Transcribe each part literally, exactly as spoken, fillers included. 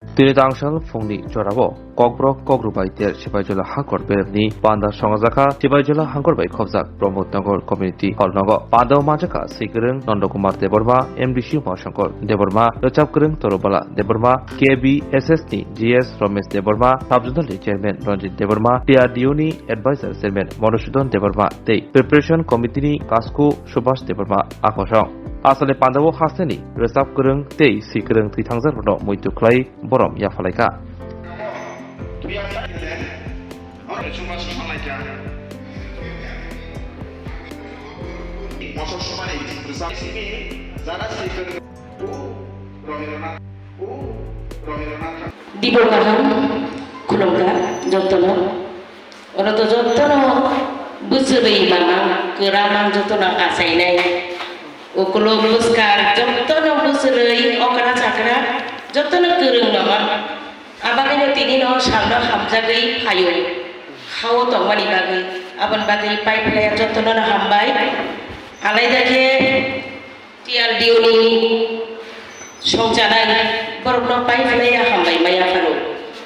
Tini tangsal phungni jorao Kokborok Kokrubai ter Sipaijala Hangkor beremni panda songjakha Sipaijala Hangkor bai khobjak Pramod Nagar Community Hall nogo. Pandao manjakha Swikwrwng Nandakumar Debbarma, M D C Umashankar Debbarma, Rwchapkwrwng Torobala Debbarma, K B S S ni G S Ramesh Debbarma, Sub Zonal ni Chairman Ranjit Debbarma, T R D O ni Advisor Chairman Madhusudan Debbarma tei Preparation Committee ni Kasku Subhas Debbarma akosong. Asale pandao hasteni rwchapkwrwng tei swikwrwng thwithangjakrokno muitu khlai borom yaphalaikha. Dibo kaham khulumkha jotono. Oro to jotono bwswrwi mamang kwramang jotono achainai. Ukuluk bwskang jotono bwswrwi okra chakra jotono kwrwng mamang. Abagwino tinino salno hamjagwi phaio. Hao tongmani bagwi. Aboni bagwi pai phlaiya jotono hambai. Alaida khe T R D O ni songchanai borokno pai phlaiya hambai maya phano.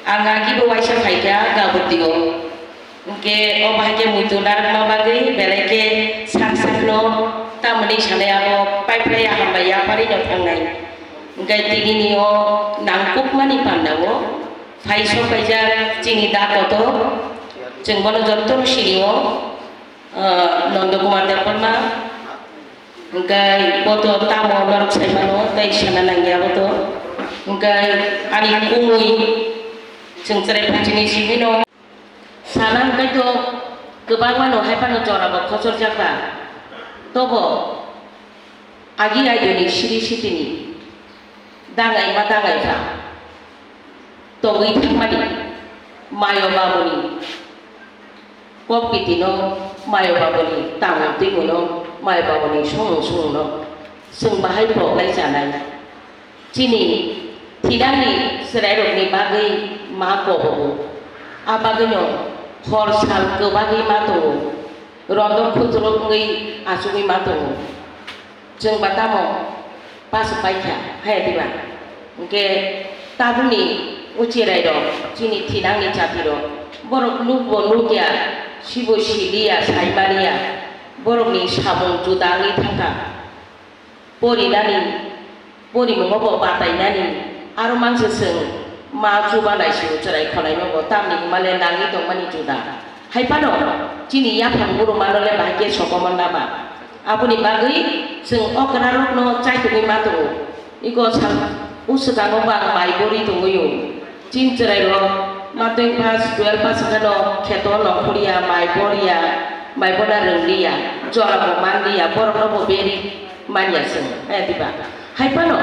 Ang agibo waisa phaikha Gabutio. Hwnkhe o bahai khe muitu narwkma bagwi belai khe sak sakno tamoni sanai abo pai phlaiya hambai yaphari no thangnai. Hwnkhe tinini o nangkukmani pandao phai sok kaijak chini da kotor, chwng bono jotono sinio, ah, Nandakumar Debbarma. Hwnkhe bo to tamo norok sai mano, tei sana nangya bo to. Hwnkhe ani kumui chwng chwrai phaichini simi no. Sana hwnkhe to kwbangma no hai phano jora bo khochorjak ba. Tobo agi aidoni siri sitini dangai ma dangai kha. Tongwi thangmani mayo baboni kok kitino, mayo baboni tamo twimuno, mayo baboni songmung songmungno chwng bahai poklai chanai. Chini thinangni chwrairokni bagwi ma kobogo. A bagwino hor sal kwbagwi ma tongo. Rondo khuturuk wngwi achugwi ma tongo. Chwng ba tamo paso paikha, haya diba? Hwnkhe tabukni uchirairok, chini thinangni jatirok, borok nukbo nukya, sibo siliya, saimaliya, borokni samung juda wngwi thangkha. Porinani, porimungo bo batainani, aro mangsa chwng ma chuba naisio chwrai khwlaino bo tamni hwnmale nangwi tongmani juda. Hai phano chini yaphang buru manole bahai khe sokomorna ba. Aboni bagwi chwng okrarokno chaitugwi ma tongo. Iko sal, o swkango ba mai bori tongwi o. Chini chwrairok matric pass, twelve pass wngkhano kheto nongkhorya, mai borya, mai bona rwngliya, jorabo manliya, borokno bo beri manya chwng, eh, diba? Hai phano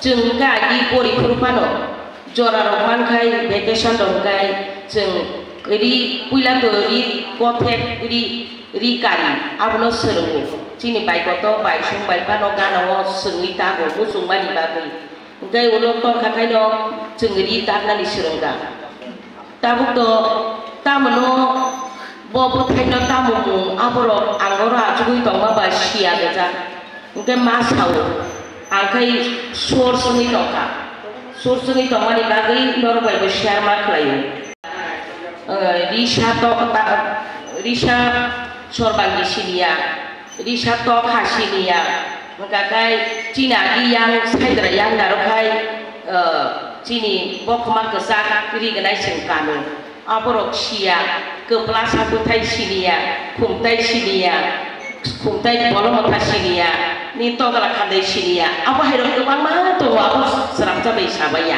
chwng wngkha agi pori phuru phano jorarok mankhai, vacation rok wngkhai chwng ri puila to ri kothek ri, ri kari abono swrwngo. Chini bai koto bai sung bai phano gana o swngwi tago muchungmani bagwi. Hwnkhe ulo tongkha khaino chwng ri taknani swrwngkha. Tabuk to tamono bo bwthaino tamo mung aborok ang oro achugwi tongma bai siya gajak. Hwnkhe ma sao, ang khai source wngwi tongkha. Source wngwi tongmani bagwi norok bai bo share ma khlaio. Eh, risa tok ta-, risa sorbangi siniya, risa tok ha siniya, hwnkha khai chini agi yang saidra yang naro khai, eh, chini bokhoma kwchak ri gwnai chwng kanu. Aborok siya, kwpla sa bwthai siniya, khumtai siniya, khumtai bolongotha siniya, ni togla khandai siniya, abo hairok kwbangma tongo, abo srapsa bai sabaiya.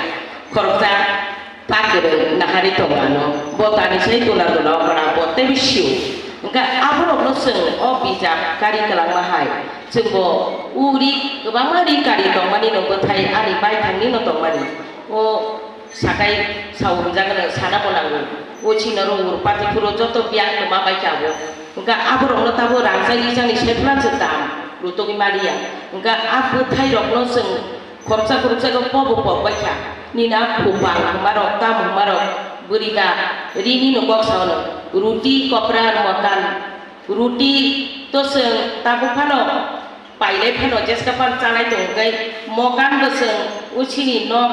Khoroksa. Tak kwrwng nahari tongo ano. Bo tani sai tuna tuna okra bo teibo sio. Hwnkhe aborokno chwng o bijap kari kwlangma hai. Chwngbo uri kwbangma ri kari tongmani no bwthai ani baithangni no tongmani. O sakai sao hwnjak gwnang sana bo nango. O chini oro urpati phuru joto biyang kwma bai kha bo. Hwnkhe aborokno tabo rangchak rijani sai phano chwng dam rutugwi maliya. Hwnkhe a bwthairokno chwng Khoroksa khoroksa khe pobo pok bai kha. Nini a khupang hwnmarok, tam hwnmarok, bwrwi ba rini no kok sa-o no. Ruti, kopra, motan. Ruti to chwng tabuk phano pailai phano jeska phano chanai tongo khe mokan bo chwng usini nok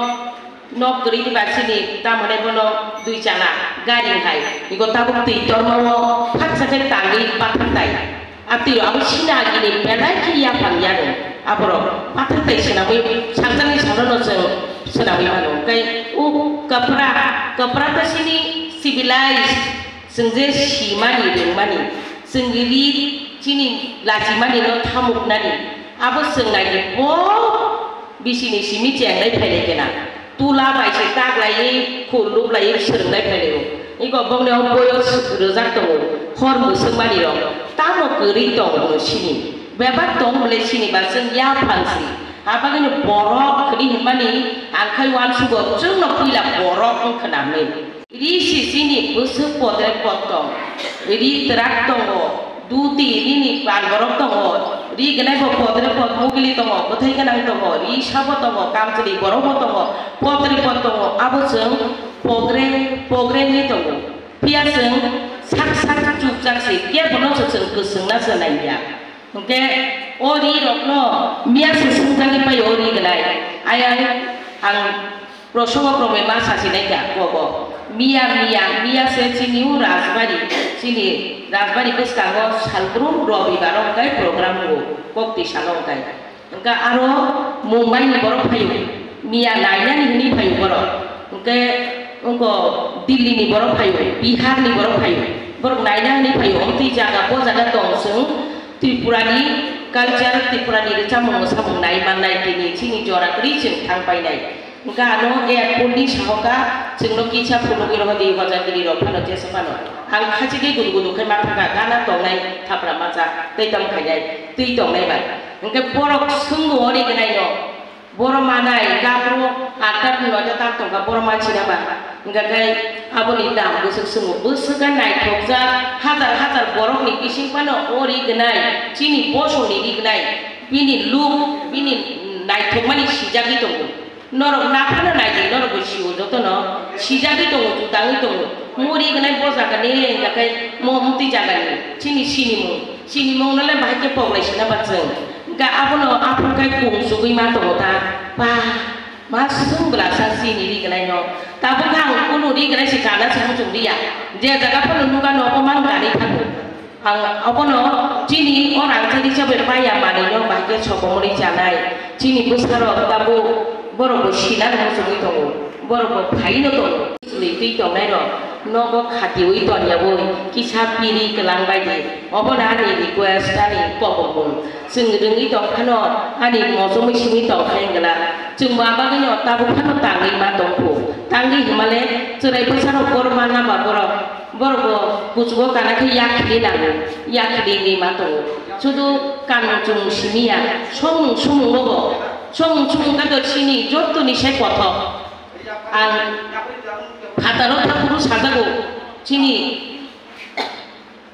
Nok kwrwi ba chini tamo hwnwi bono dui chana gari hai. Ego tabuk twi torma o phaksa khe tangwi pathar tai. A twi abo sina agini belai khe yaphang yanu. Aborok pathar tai swnamwi sakjakni salono chwng swnamwi mano. Tei o kwpra, kwpra ta chini civilized, chwng je simani, rwngmani, chwng ri chini lachimani no thamuknani, abo chwng nai di bo bisini simi chengnai phainai kena. Tula bai se taglaiwi, khur luklaiwi swrwngnai phainai o. Ego bongni o boyos rwjak tongo, hor mwswkmani rok. Tamo kwrwi tong hwnwi sini. Bebak tong bwle sini ba chwng yaphang si. Abagwino borok kwrwi hwnmani ang khai uansugo chwngno puila borok wng khna hwnwi. Ri si chini bwswk podre pod tong, ri twrak tongo, duti rini pan borok tongo, ri gwnai bo podre pod mugili tongo, bwthai gwnang tongo, ri sabo tongo, kamchwlwi borok bo tongo, podre pod tongo, abo chwng pogre, pogre ni tongo. Phiya chwng sak sak chukjak se, kebono se chwng kwswngna se naiya. Hwnkhe o ri rokno miya se swngjagwi pai o ri gwnai. Ayang ang Prosogo kromwi ma sasinai kha kobo. Miya, miya, miya se chini o Rajbari, chini Rajbari bwskango salbrum Robibar o hwnkhe program wngo, koktwi salo hwnkhe. Hwnkhe aro Mumbai ni borok phaio, miya nainani hwnwi phaio borok. Hwnkhe wngkho Delhi ni borok phaio, Bihar ni borok phaio. Borok naina hwnwi phaio, omtwi jaga, bo jaga tong chwng Tripura ni culture, Tripura ni rwchapmung mwsamung nai mannai tini chini jora kwrwi chwng thang painai. Hwnkhe ano airport ni sahoka chwngno kisa phunugwi rohordi hojagiri rok phano jesa phano. Ang khachi khe gudu gudu khai ma thangkha gana tongnai thapra macha tei tamo khainai twi tongnai bai. Hwnkhe borok swngbo ori gwnai no boro manai gabro atta nota tam tongkha boro manchina ba. Hwnkhe khe aboni dam bwswk swngo bwswk khe naithokjak hajar hajar borokni bising phano ori gwnai chini bosongni ri gwnai bini look bini naithokmani sijagwi tongo. Norok naphano naidi, norokbo sio jotono. Sijagwi tongo, jutangwi tongo. Muri gwnai bo jaga ni hwnkha khe mo mtwi jaga ni. Chini sinimung. Sinimung no le bahai khe poglai sina ba chwng. Hwnkha abono aphuru khai kung chugwi ma tongo ta. Ba, ma swng bwla sa sini ri gwnai no. Tabuk khe ang kunu ri gwnai se kana se muchung ri ya. Je jaga phano nuga no obo mang gari thango. Ang obono chini o rangchak hisabe maya manwino bahai khe sokomorwi chanai. Chini bwsarok tabuk borokbo sina rwna chugwi tongo, borokbo phaino tongo. Chwlwi twi tongnairok nogo khatiui tongyaui kisa piri kwlang bai di. Obono ani request, ani kobokmung. Chwng rwngwi tong phano ani mochomwi simi tong khe wng glak. Chwngbo abagwino tabuk phano tangwi ma tong kho. Tangwi hwnmale chwrai bwsarok borok manna ba borok. Borok bo kuchugo kana khe yak khili nango, yak khili wngwi ma tongo. Sudu kanmung chumung simi ya, songmung sumung bo bo. Songmung sumung khe to chini joto ni sai kothok. Ang phataro thaphuru sajago, chini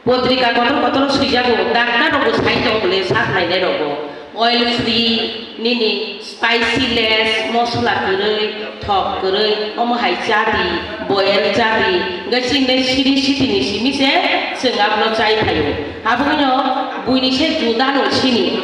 potrika kotor kotor swijago, doctor rok bo sai tong bole sak nainai rok bo. Oil free, nini spicy less, mosla kwrwi, thok kwrwi, omo hai cha di, boil cha di, hwnkhe chini siri sitini simi se chwng abono chai phaio. Aboni no buini se juda no sini,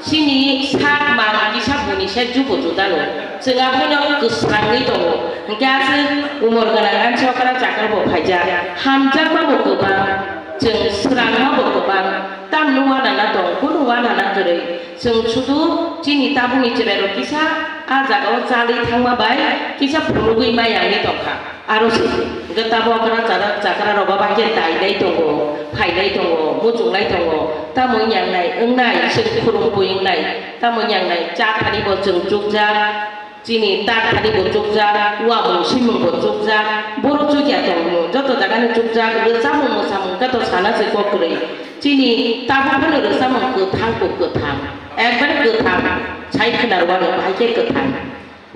sini sak mang kisa buini se jubo juda no. Chwng abono kwsangwi tongo. Hwnkhe aswk umor gwnang ani chokra chakra bo phaijak, hamjakma bo kwbang. Chwng swrangma bo kwbang, tamni uanana tong, kunu uanana kwrwi. Chwng sudu chini tabukni chwrairok kisa a jagao chalwi thangma bai kisa phunugwi maya wngwi tongkha. Aro se hwnkhe tabuk okra chara-, chakrarogo bai khe dainai tongo, phainai tongo, muchungnai tongo, tamo wngya wngnai, wngnai, chwng khulumui wngnai, tamo wngya wngnai, cha thani bo chwng chukjak. Chini tak thani bo chukjak, uamung simung bo chukjak, boro chukya tongmung joto jagani chukjak, rwchapmung mwsamung khe to sana se kok kwrwi. Chini tabuk phano rwchapmung kwthang kok kwthang, ekbare kwthang, sai khwna rwano bahai khe kwthang.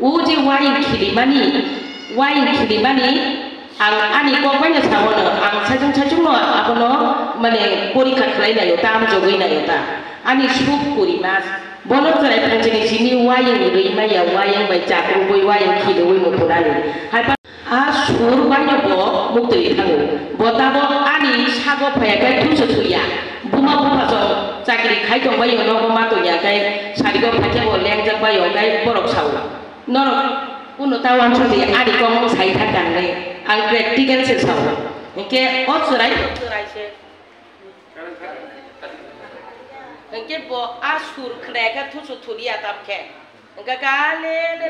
O je wayang khilimani, wayang khilimani, Ang ani kok bai no sao no, ang saichung saichung no abono mane porikha khlai naio ta, amjogwi naio ta. Ani suk kuri mas, bono chwrai phangchini simi wayang rwi maya, wayang bai chakrubwi, wayang khilwi muthunani. Hai pa-, a sur bai no bo muktwi thango. Bo tabo ani sago phaiya khe thuso thuya. Buma bupha song chakri khai tong bai no, nogo ma tongya khe sarigo phaikhe bo lengjak bai o khe borok sao. Norok Kuno ta wansukdi ani kokmung sai thak tangnai. Ang practical se sao. Hwnkhe o chwrai, chwrai se. Hwnkhe bo a sur khwnaya khe thusu thuliya tam khe. Hwnkhe ka le le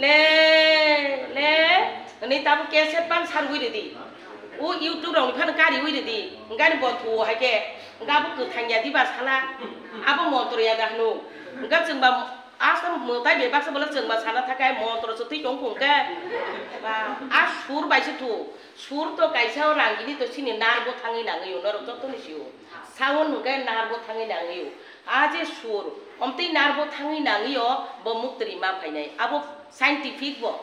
le hwnwi tabuk cassette ban sarwi rwdi. O YouTube rokni phano kariwi rwdi. Hwnkhe ani bo thuo hai khe. Hwnkhe abo kwthang ya diba sala. Abo montro ya da hwno. Hwnkhe chwngba Aswk mwtai bai baksa bola chwngma sana thakai montro se twi tong kung khe. Ba, a sur bai se thu. Sur to kaisa o rang gini to sini narbo thangwi nangwi o, norok joto ni sio. Sound hwnkhe narbo thangwi nangwi o. A je sur, omtwi narbo thangwi nangwi o, bo muktri ma phainai. Abo scientific bo.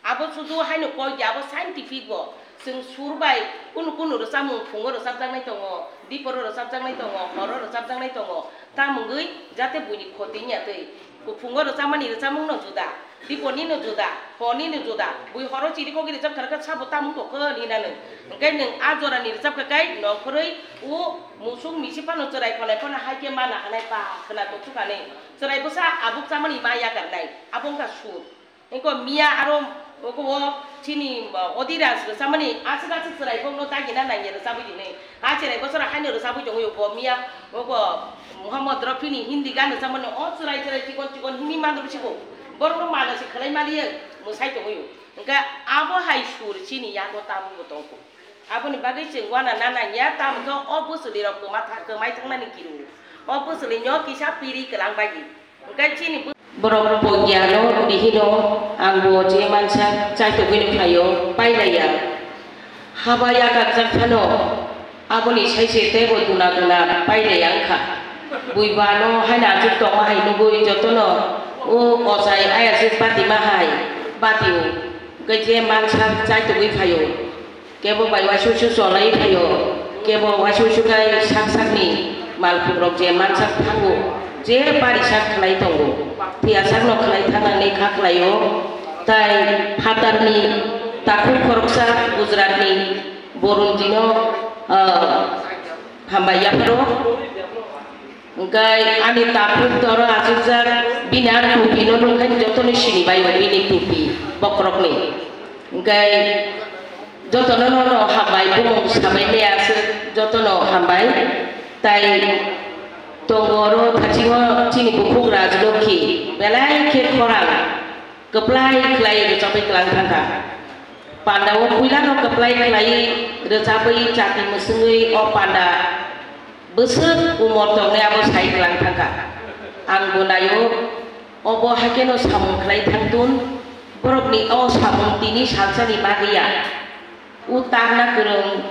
Abo sudu haino koi ya, abo scientific bo. Chwng sur bai kunu kunu rwchapmung phungo rwchapjaknai tongo, diporo rwchapjaknai tongo, horo rwchapjaknai tongo. Tamungwi jate buini khoti wngya twi. Kuphungo rwchapmani rwchapmungno juda, dipornino juda, hornino juda. Bui horo chiri kogwi rwchap thar khe sabo tamung tokhe hinwi nang. Hwnkhe nwng a jorani rwchap kha kai nongkhorwi o musuk misi phano chwrai khonai phano hai khe mana hanai ba khwna toksukanai. Chwrai bwsa abuk chamani ma yakarnai. Abo wngkha sur. Eko miya aro oko o chini, uh, Odiras rwchapmani aswk aswk chwrai bokno dagina nangya rwchapwi hinwi. A chwrai bosora haino rwchapwi tongwi bo miya oko Muhammad Rafi ni Hindi gan rwchapmani o chwrai chwrai chikon chikon himwi manwi bwsiko. Borokno mano se khwlai maliya mwsai tongwi. Hwnkhe abo hai sur chini yago tabukbo tongkho. Aboni bagwi chwng uana na nangya, tamo khe o bwswlwirok kwma tha-, kwmai thangnani kiru. O bwswlwino kisa piri kwlang bai di. Hwnkhe chini bw-, borok pogya no bihino ang bo je mansa chaitogwi no phaio, pailaiya. Haba yakakjak phano aboni saise teibo duna duna pailaiya wngkha. Buiba no haino achuk tongma hai nugwi jotono o ochai ayasuk batima hai batio. Hwnkhe je mansa chaitogwi phaio. Kebo bai uaisuksu cholai phaio, kebo uaisuksu khai sak sakni malkhungrok je mansak thango, je barisak khlai tongo, thiyasakno khlai thangnani kha khlaio, tai phatarni takhuk khoroksa Gujaratni Borunjino, ah, hambai yapharo. Hwnkhe ani takhuk toro achukjak, bini a tupino nukha jotono sinibaio, bini tupi bokhorokni. Hwnkhe jotono nono hambai, bumung sabai maya aswk jotono hambai. Tai tongo oro thasingo chini bukhuk Rajlokhi, belai khe khorang. Kwplai khlai rwchapwi kwlang thangkha. Panda o puila no kwplai khlai rwchapwi chati mwswngwi o panda bwswk umor tongnai abo sai kwlang thangkha. Ang bo naio, obo haikhe no samung khlai thangtun, borokni o samung tini salsani bagwi ya. O tarna kwrwng,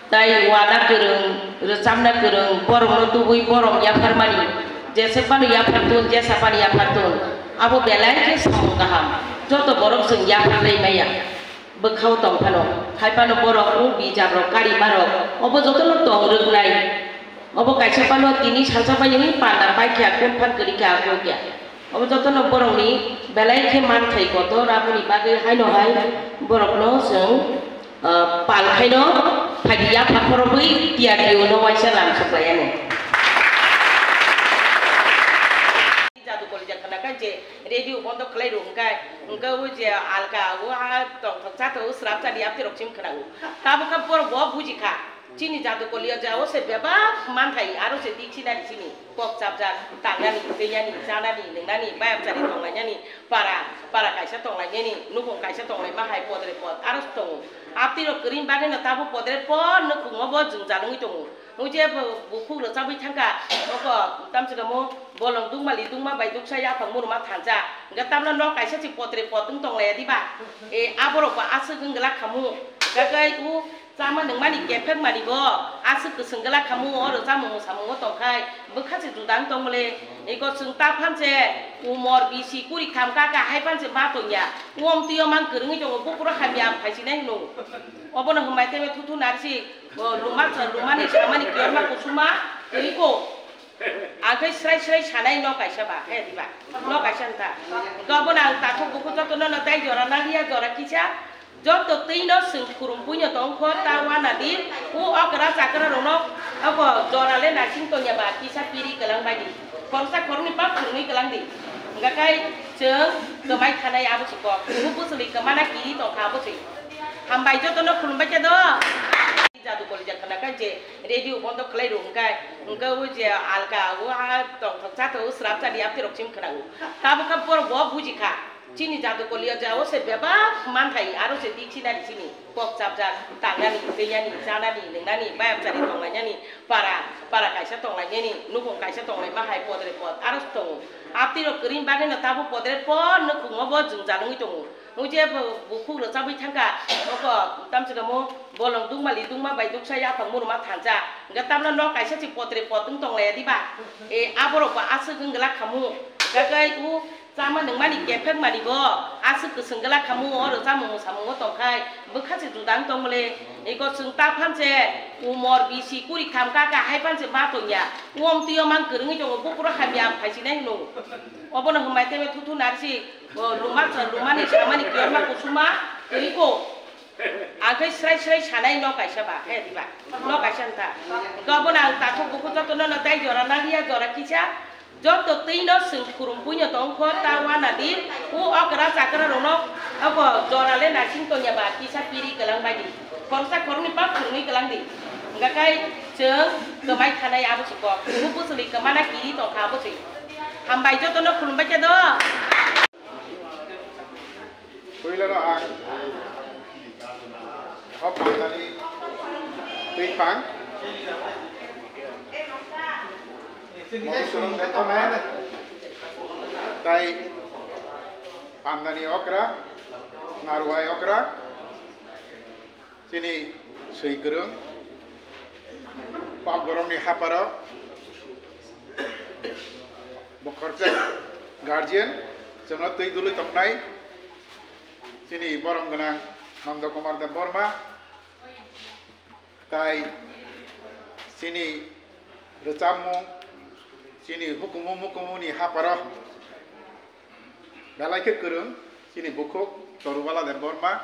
tai uana kwrwng, rwchapna kwrwng, borokno tubui borom yapharmani, jesa phano yaphar tun, jesa phano yaphar tun, abo belai khe samung kaham. Joto borok chwng yapharlai maya, bwkhao tong phano, hai phano borok o bijap rok, karima rok, obo jotono tong rwknai. Obo kaisa phano tini salsa bai nini panda paikha, kun phan kwrwi kha, koi kha. Obo jotono borokni belai khe manthai kotor, aboni bagwi haino hai borokno chwng, ah, pal khaino phaidi yapha khorobwi T R T O no waisa lam suklaiyani. Jadu kolija khna kha je radio bondo khlai rw hwnkhe, hwnkhe o je alka o ha tongthok chathok o srap chadi aphi rok sim khna o. Tabuk khe borok bo buji kha. Chini jadu koliya ja o se bebak manthai, aro se dictionary chini kok chapjak, tangnani, teinani, chanani, nwngnani, bayapchari tonglainani, para, para kaisa tonglainani, nukhung kaisa tonglaima hai podre pod, aro se tongo. Aptwi rok kwrwini bagwi no tabuk podre pod nukhungo bo jwngjal wngwi tongo. Mui je bo bukhuk rwchabwi thangkha, oko tamchikamo bolong dukmali dukma bai duksa yaphang muruma thansa. Hwnkhe tamno nok kaisa se podre pod wng tonglaiya diba? E, aborok bo aswk wng glak khamu. Hwnkhe o Chama nungmani kephek mani bo aswk kwswng glak khamu, oro chamung samungo tongkhai bwkha se juda wng tongmole. Eko chwng ta phan se umor bisi kuri tham ka ka hai phan se ma tongya. Uom twi o mang kwrwngwi tongo, buphuru hamya phaisinai hwno. Obono hwnbai tei thuthu narsi, o luma, lumani samani kiyama kusuma twi ko. Ang khe srai srai sanai no kaisa ba, he diba? No kaisa wngkha. Hwnkhe obono ang takhuk bukhuk jotono no tai jora naliya, jora kisa. Joto twi no chwng khurumpuino tongkho, ta uanadi, o okra chakra rokno oko jora le naising tongya ba, kisa piri kwlang bai di. Khoroksa khoroknwi bak phwrwngwi kwlang di. Hwnkha khe chwng kwmai thanai abo se kok. Chwngno bwchwlwi kwmana kiri tongkha abo se. Hambai jotono khulumbai khe do. Jadu kolija khna kha je radio bondo khlai rw hwnkha, hwnkha o je alka o ha tongthok chathok o swrap chadi apti rok chim khna o. Tabuk kha borok bo buji kha. Chini jadu koli o ja o se bebak manthai, aro se dictionary chini kok chapjak, tangnani, teinani, chanani, nwngnani, bayapchari tonglainani, para, para kaisa tonglainani, nukhung kaisa tonglaima hai podre pod, aro se tongo. Apti rok kwrwini bagwi no tabuk podre pod nukhungo bo jwngjal wngwi tongo. Mui je bo bukhuk rwchabwi thangkha, oko tamchikamo bolong dukmali dukma bai duksa yaphang muruma thansa. Hwnkhe tamno nok kaisa se podre pod wng tonglaiya diba? E, aborok bo aswk wng glak khamu. Hwnkhe o Chama nungmani kephek mani bo, aswk kwswng glak khamu, oro chamung samungo tongkhai, bwkha se judang tongmole, iko chwng ta phan se umor bisi kuri tham ka ka hai phan se ma tongya, uom twi o mang kwrwngwi tongo, buphuru hamya phaisinai hwnwi. Obono hwnbai teibo thuthu narisi, o, luma, lumani samani kiyama kusuma, twi ko. Ang khe srai srai sanai no kaisa ba, he diba? No kaisa wngkha. Hwnkhe obono ang takhuk bukhuk jotono no tai jora naliya, jora kisa. Joto twi no chwng khurumpuino tongkho, ta wana di. O okra chakra rokno abo jora le naising tongya ba, kisa piri kwlang bai di. Khoroksa khoroknwi bak phwrwngwi kwlang di. Hwnkha khe chwng kwmai thanai abo se kok. Chwngno bwchwlwi kwmana kiri tongkha abo se. Hambai jotono khulumbai khe do. Puilano ang o pandani twi phang. Mono swrwng khe tongnai. Tai pandani okra, narwai okra. Chini swi kwrwng, Kokborokni haparo bokhorok guardian, chwngno twi dului tongnai chini borom gwnang Nanda Kumar Debbarma, tai chini rwchapmung, chini hukumu mukumuni haparo belai khe kwrwng chini bukhuk Torubala Debbarma,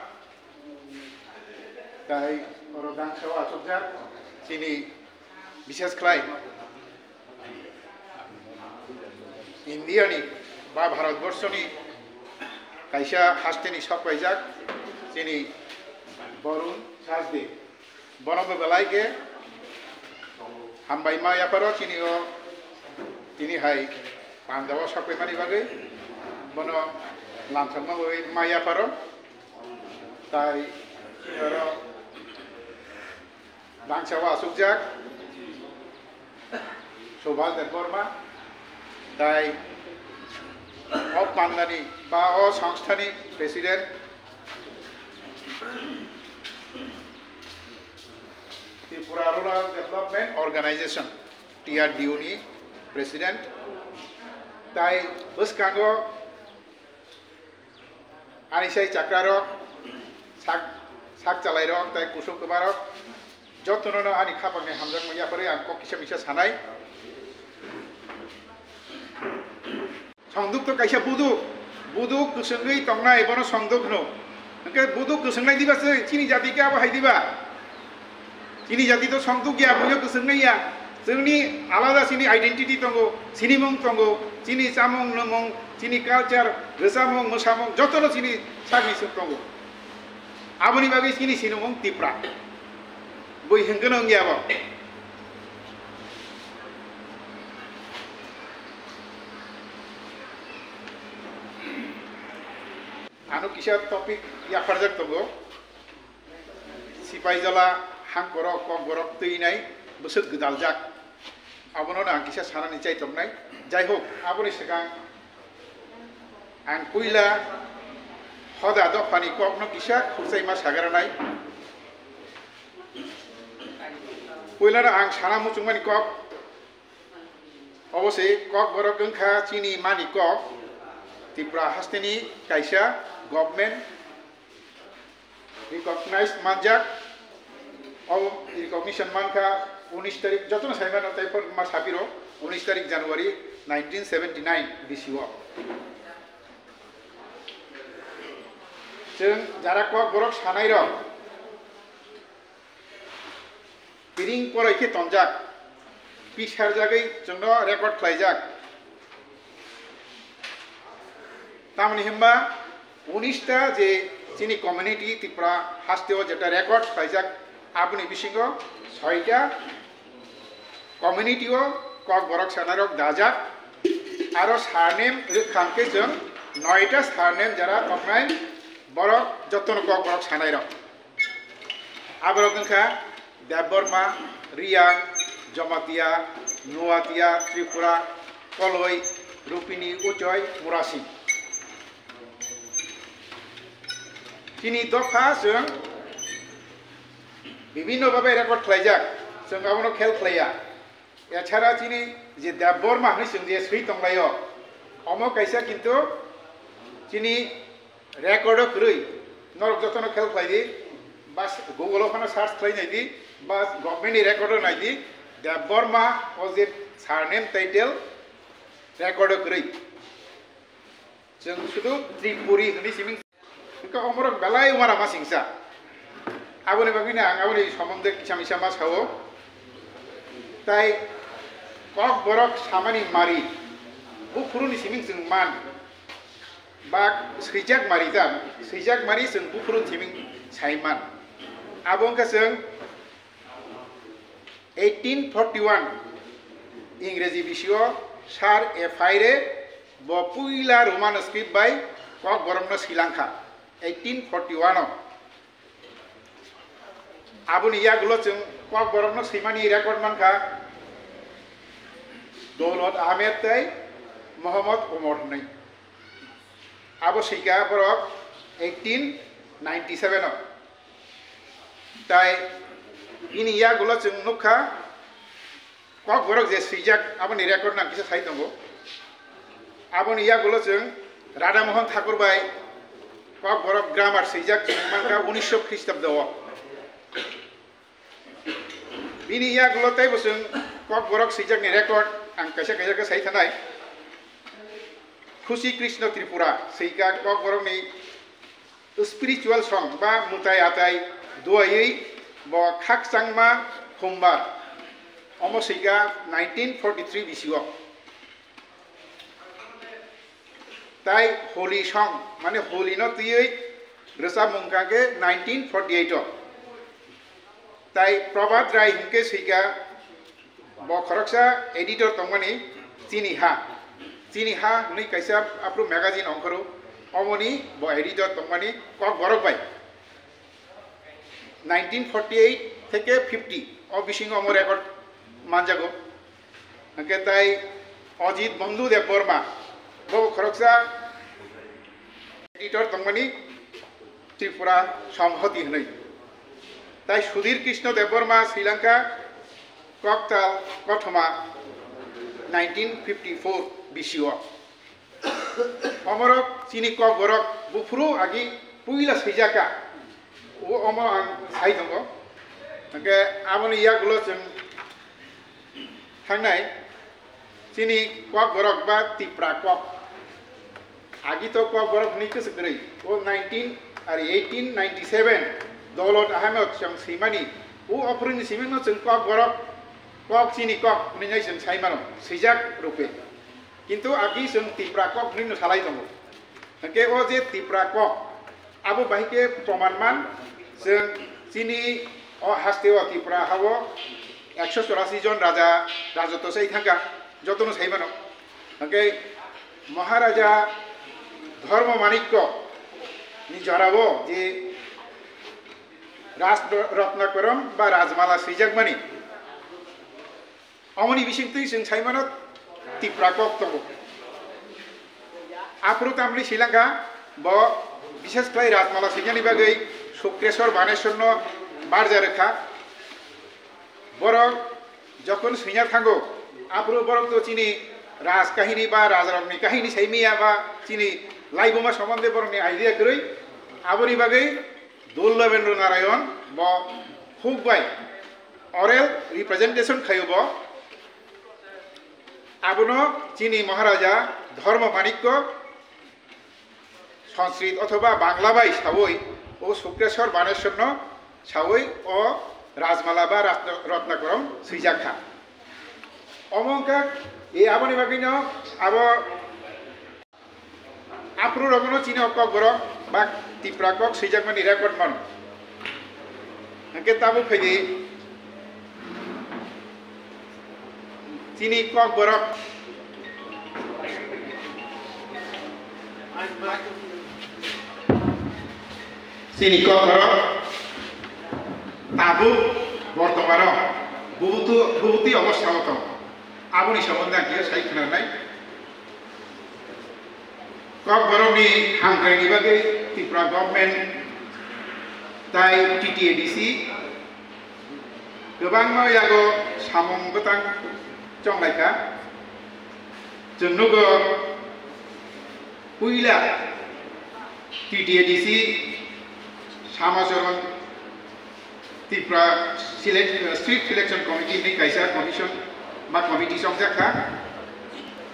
tai oro gangsao achukjak chini bishes khlai India ni ba Bharat Borso ni kaisa hasteni sok paijak chini Barun Sachdev. Bono bo belai khe hambai ma yapharo chini o, tini hai pandao sokphaimani bagwi bono lamsokma bagwi ma yapharo. Tai chini oro bangsa o achukjak Subhas Debbarma, tai o pandani ba o songstha ni president, Tripura Rural Development Organization, T R D O ni president, tai bwskango ani sai chakrarok, sak, sak chalairok tai kusuk kwbarok jotono no ani khapangni hamjakma yaphari ang kok kisa misa sanai. Songduk to kaisa buduk, buduk kwswngwi tongnai, bono songduk hwno. Hwnkhe buduk kwswngnai diba se chini jati khe abo hai diba? Chini jati to songduk ya, buino kwswngnai ya. Chwngni alada chini identity tongo, sinimung tongo, chini chamung nwngmung, chini culture, rwchapmung, mwsamung, jotono chini sakni swk tongo. Aboni bagwi chini sinimung Tipra. Bui hwnkhe no wngya bo. Ano kisa topic yapharjak tongo. Sipaijala hangkorok, kokborok twinai bwswk gwdaljak. Abono ang kisa sanani chai tongnai. Jai hok, aboni swkang ang puila hoda dophani kokno kisa khurchaima sagranai. Puilano ang sana muchungmani kok. Obo se kokborok wngkha chini mani kok, Tripura hasteni kaisa government recognized manjak. Obo recognition mankha unis tarik, jotono saimano tei ma sapiro, unis tarik January nineteen seventy nine bisi o. Chwng jara kokborok sanairok, piring porai khe tonjak, pisarjagwi chwngno record khlaijak. Tamoni himba unis ta je chini community Tripura hasteo jeta record khlaijak, aboni bisingo soita community o Kokborok sanairok dajak, aro surname rwkha hwnkhe chwng noita surname jara tongnai borok jotono Kokborok sanairok. Aborok wngkha Debbarma, Riyang, Jamatia, Nuatia, Tripura, Koloi, Rupini, Uchoi, Murasing. Chini dopha chwng bibinno babe record khlaijak, chwng abono khel khlaiya. Echara chini je Debbarma hwnwi chwng je swi tonglaio, omo kaisa kintu chini record o kwrwi, norok jotono khel khlai di, ba Google o phano search khlai nai di, ba government ni record o nai di, Debbarma o je surname title record o kwrwi. Chwng sudu Tripuri hwnwi simi wngkha, omorok belai uanama singsa. Aboni bagwino ang aboni somonde kisa misa ma sao. Tai Kokborok samani mari, buphuruni siming chwng man. Ba swijak mari ta, swijak mari chwng buphuru siming sai man. Abo wngkha chwng eighteen forty one Ingreji bisio Sir F I re bo puila Roman script bai Kokborokno silangkha eighteen forty one o. Aboni yagulo chwng Kokborokno swimani record mankha Dowlot Ahmed tei Mohammad Umar hwnwi. Abo swika borok eighteen ninety seven o. Tai bini yagulo chwng nukha, Kokborok je swijak, aboni record nang kisa sai tongo. Aboni yagulo chwng Radha Mohan Thakur bai Kokborok grammar swijak chwng mankha unisho Christabdo o. Bini yagulo teibo chwng Kokborok swijakni record ang kaisa kaisa khe sai thanai. Khusi Krishna Tripura swika Kokborokni spiritual song ba mwtai atai duaiwi bo khakchangma humbar omo swika nineteen forty three bisio. Tai Holi song, mane Holi no twiwi rwchapmung kha khe nineteen forty eight o. Tai Prabhat Rai hinkhe swika bo khoroksa editor tongmani Chini Ha. Chini Ha hwnwi kaisa aphuru magazine ongkhoro, omoni bo editor tongmani Kokborok bai. Nineteen forty eight theke fifty o bisingo omo record manjago. Hwnkhe tai Ajit Bandhu Debbarma, bo khoroksa editor tongmani Tripura Samhati hwnwi. Tai Sudhir Krishna Debbarma Sri Lanka Koktal Kothoma nineteen fifty four bisio. Omorok chini Kokborok buphuru agi puila swijaka. O omo ang sai tongo. Hwnkhe aboni yagulo chwng thangnai chini Kokborok ba Tipra kok. Agi to Kokborok hwnwi kwchwk kwrwi. O nineteen, ari eighteen ninety seven Dolot Ahmed chwng swimani. O ophuruni simingno chwng Kokborok, kok chini kok hwnwi nai chwng sai mano, swijak rupe. Kintu agi chwng Tipra kok hwnwi no salai tongo. Hwnkhe o je Tipra kok, abo bahai khe proman man, chwng chini o haste o Tipra ha-o ekso chorasi jon raja rajotwo sai thangkha, jotono sai mano. Hwnkhe Maharaja Dharma Manikya ni jorao je Raj Ratnakoram ba Rajmala swijakmani, omoni bisingtwi chwng sai mano Tipra kok tongo. Aphuru tamni Sri Lanka bo bishes khlai Rajmala swijani bagwi Sukreswar Baneswarno barja rwkha. Borok jokhon swina thango, aphuru borok to chini raj kahini ba rajarokni kahini sai miya ba chini laibuma somonde borokni idea kwrwi, aboni bagwi Dullavendra Narayan bo huk bai oral representation khaio bo. Abono chini Maharaja Dharma Manikya Sanskrit othoba Bangla bai sawi o Sukreswar Baneswarno sawi o Rajmala ba Ratna-, Ratnakoram swijak kha. Omo wngkha e aboni bagwino abo. Aphuru rokno chini o kokborok ba Tipra kok swijakmani record mano. Hwnkhe tabuk phaidi chini kokborok, chini kokborok tabuk bortomano bubutu-, bubutwi obostha o tongo. Aboni somondo ang kisa sai khwnanai. Kokborokni hamkraini bagwi Tripura government tai T T A D C kwbangma yago samung bwtang chonglaikha. Chwng nugo puila T T A D C Samacharan Tripura Select-, State Selection Committee hinwi kaisa commission ba committee chongjak kha.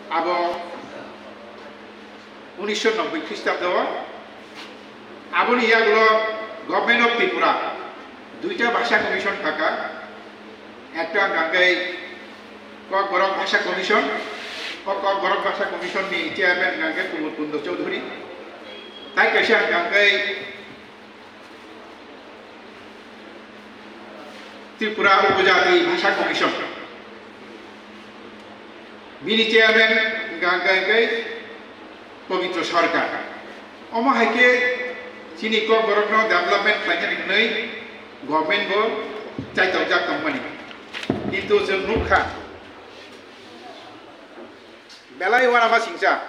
Abo unisho nobboi Khristabdo o. Aboni yagulo Government of Tripura duita bhasha commission thaka, ekta hwnkha khe Kokborok Bhasha Commission, o Kokborok Bhasha Commission ni chairman hwnkha khe Kumud Kundo Chowdhury, tai kaisa hwnkha khe Tripura Upojati Bhasha Commission. Bini chairman hwnkha khe Pabitra Sarkar. Omo hai khe chini Kokborokno development khlainani hwnwi government bo chaitokjak tongmani. Kintu chwng nukha, belai uanama singcha.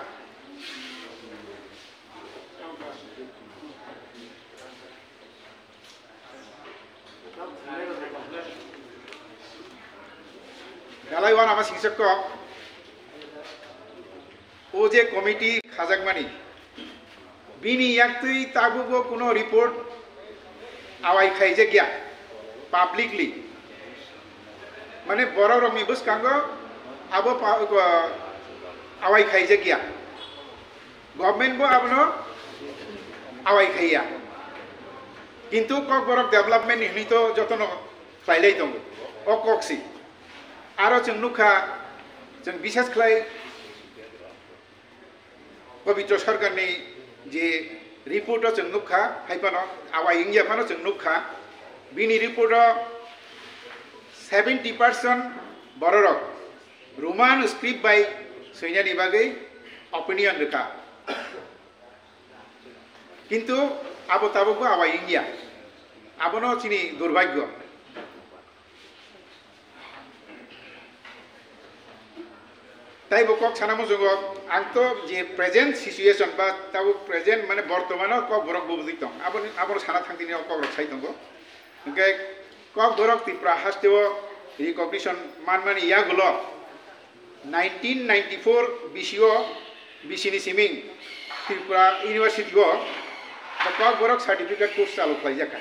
Belai uanama singcha kok. O je committee khajakmani, bini yaktwi tabukbo kuno report awai khaijakya publicly. Mane bororokni bwskango abo pa-, awai khaijakya. Government bo abono awai khaiya. Kintu Kokborok development ni hwnwi to jotono khlailai tongo. O kok si. Aro chwng nukha, chwng bisas khlai Pabitra Sarkar ni je report o chwng nukha, hai phano awai wngya phano chwng nukha. Bini report o seventy percent bororok Roman script bai swinani bagwi opinion rwkha. Kintu abo tabukbo awai wngya. Abono chini durbhagyo. Taibo kok sana muchungo ang to je present situation ba tabuk present mane bortomano Kokborok bubudi tong. Aboni, abono sana thangtini o kokrok sai tongo. Hwnkhe Kokborok Tripura hasteo recognition manmani yagulo nineteen ninety-four bisio, bisini siming Tripura University o Kokborok certificate course chalu khlaijak kha.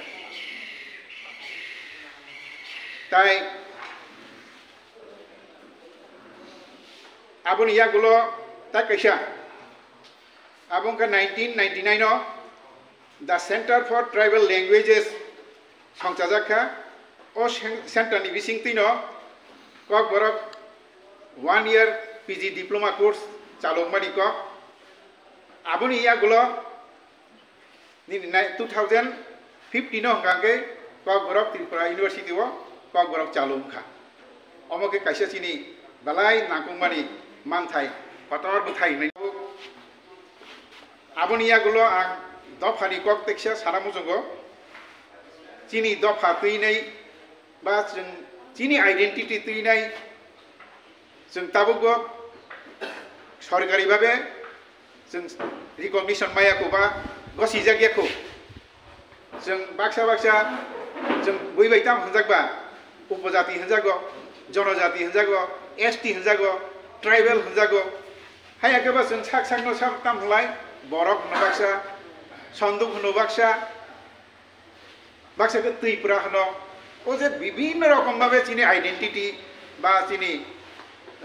Tai aboni yagulo tai kaisa, abo wngkha nineteen ninety-nine o The Center for Tribal Languages songchajak kha. O sen-, center ni bisingtwino Kokborok one year P G diploma course chalokmani kok. Aboni yagulo nini nai-, two thousand fifteen o hwnkha khe Kokborok Tripura University o Kokborok chalu wngkha. Omo khe kaisa chini belai nangkukmani manthai, kotor bwthai hinwi. Aboni yagulo ang dophani kok teksa sana muchungo. Chini dopha twinai ba chwng chini identity twinai chwng tabukbo sorkari babe chwng recognition maya kho ba gosijak ya kho. Chwng baksa baksa chwng bui bai tam hwnjak ba, upojati hwnjago, jonojati hwnjago, S T hwnjago, tribal hwnjago. Haiya khe ba chwng sak sakno sak tam hwnlai, borok hwno baksa, sonduk hwno baksa, baksa khe Tripura hwno. O je bibinno rokom babe chini identity ba chini,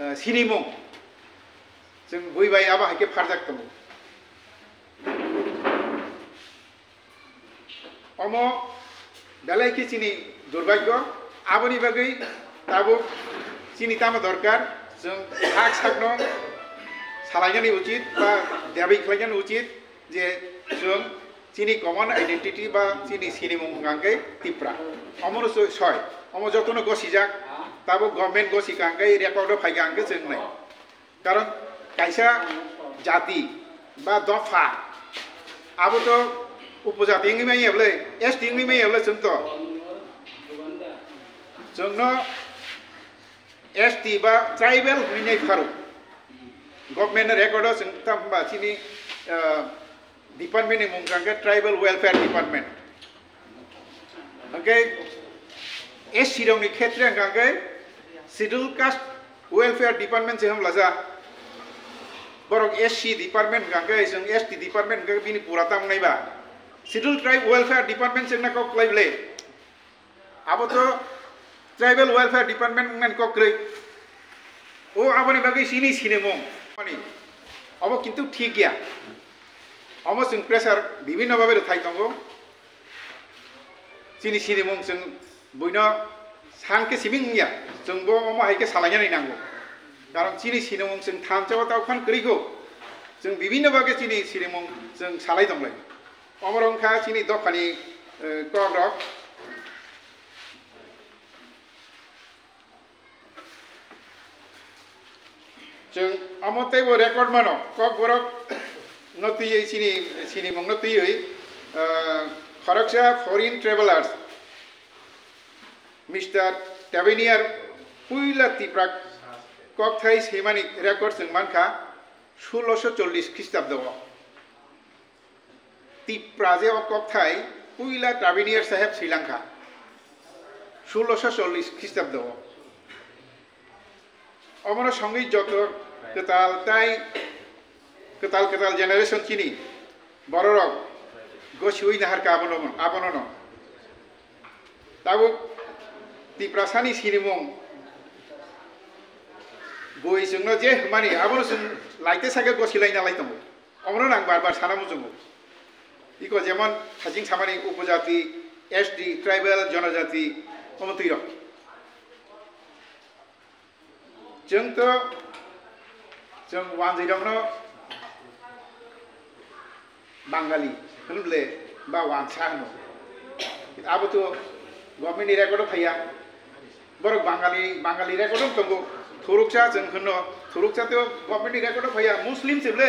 eh, sinimung chwng bui bai abo hai khe pharjak tongo. Omo belai khe chini durbhagyo, aboni bagwi tabuk chini tamo dorkar, chwng sak sakno salainani uchit ba dabi khlainani uchit, Je chwng chini common identity ba chini sinimung hwnkha khe Tipra. Omono soi, soi. Omo jotono gosijak, tabuk government gosi kha khe record o phai kha khe chwng nai. Karon kaisa jati ba dopha abo to upojati wngwi manya bwle, S T wngwi manya bwle chwng to. Chwngno S T ba tribal hwnwi nai pharo. Government ni record o chwng tamo ba chini, ah, department ni mung hwnkha khe Tribal Welfare Department. Hwnkhe S C rok ni khetre hwnkha khe Schedule Caste Welfare Department se hwnlajak. Borok S C department hwnkha khe chwng S T department hwnkha khe bini pura tamo nai ba. Schedule Tribe Welfare Department se wngna kok kwlai bwle. Abo to Tribal Welfare Department wngnani kok kwrwi. O aboni bagwi chini sinimung. Ani, abo kintu thik ya. Omo chwng pressure bibhinno babe rwthai tongo. Chini sinimung chwng buino san khe simi wngya. Chwngbo omo hai khe salainani nango. Karon chini sinimung chwng thansa o tao phan kwrwi kho. Chwng bibhinno bagwi chini sinimung chwng salai tonglai. Omo wngkha chini dophani, eh, kokrok. Chwng omo teibo record mano, kokborok no twiwi chini, sinimung no twiwi, eh, khoroksa foreign travelers, Mister Tavernier puila Tipra kokthai swimani record chwng mankha sulosho chollish Khristabdo o. Tipra je o kokthai puila Tavernier Saheb swilangkha, sulosho chollish Khristabdo o. Omono songwi joto kwtal tai kwtal kwtal generation chini bororok gosiwi naharkha abono, abonono. Tabuk Tiprasani sinimung bui chwngno je hwnmani abono chwng laite sake gosilai nalai tongo. Omono ang bar bar sana muchungo. Iko jemon haching samani upojati, S T, tribal, jonojati, omo twirok. Chwng to, chwng wanjwirokno Bangali hwn ble ba wansa hwno. Abo to government ni record o phaiya. Borok Bangali, Bangali record o tongo. Thuruksa chwng hwno, thuruksa to government ni record o phaiya. Muslim se ble.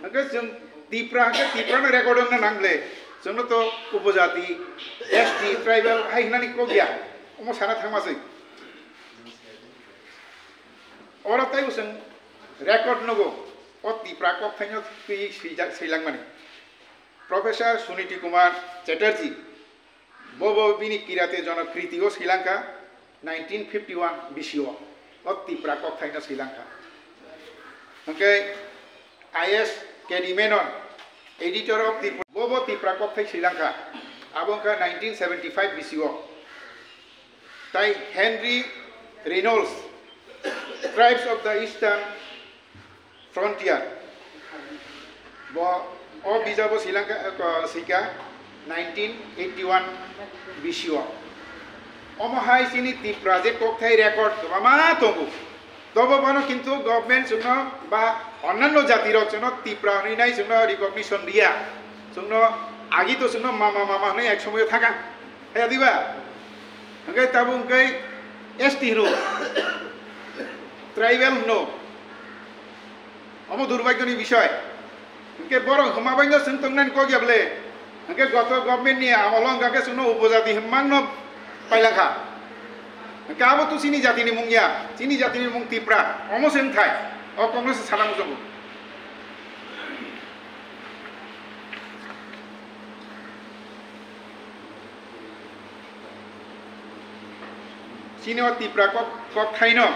Hwnkhe chwng Tipra, hwnkhe Tipra no record wngna nang ble. Chwngno to upojati, S T, tribal hai hwnani kok ya. Omo sana thangma se. Oro tei chwng record nugo, o Tipra kokthaino twi swijak, swijakmani. Professor Suniti Kumar Chatterjee, bobo bini Kirate Jonokriti o swilangkha nineteen fifty one bisi o, o Tipra kokthaino swilangkha. Hwnkhe I S K D Menon, editor of Tipra, bobo Tipra kokthai swilangkha, abo wngkha nineteen seventy five bisi o. Tai Henry Reynolds, Tribes of the Eastern Frontier, bo o bijabo swilangkha, eh, ko-, swikha nineteen eighty one bisi o. Omo hai chini Tipra je kokthai record kwbangma tongo. Tobo bono kintu government chwngno ba onnanno jatirok chwngno Tipra hwnwi nai chwngno recognition riya. Chwngno agi to chwngno mama mama hwnwi ek somoyo thangkha. Haya diba? Hwnkhe tabuk hwnkhe S T hwno, tribal hwno. Omo durbagyoni bisoi. Hwnkhe borok hwnma baino chwng tongnani kok ya ble. Hwnkhe goto government ni amolo wngkha khe chwngno upojati hwnmangno pailangkha. Hwnkhe abo to chini jatini mung ya, chini jatini mung Tipra. Omo se wngthai. O Congress sana muchungo. Chini o Tipra kok, kokthaino,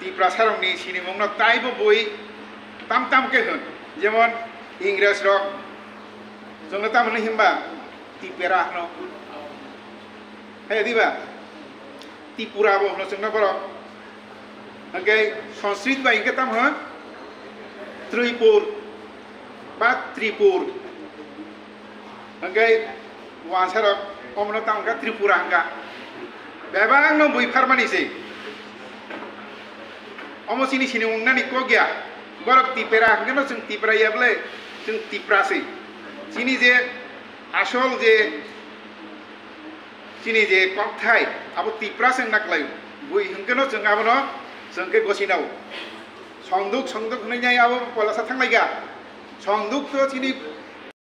Tiprasarokni sinimungno taibo bui tam tam khe hwn, jemon Ingresrok chwngno tamo hwnwi himba Tipera hwno. Hai diba? Tipura bo hwno chwngno borok. Hwnkhe Sanskrit bai hwnkhe tamo hwn Tripur ba Tripur. Hwnkhe wansarok omono tamo wngkha Tripura hwnkha. Bebakno bui pharmani se. Omo chini sinimung nani kok ya. Borok Tipera hwnkhe no chwng Tipra ya bwle. Chwng Tipra se. Chini je asol je, chini je kokthai, abo Tipra se wngna kwlai. Bui hwnkhe no chwng abono chwng khe gosinao. Songduk, songduk hwnwi nai abo polasa thanglaikha. Songduk to chini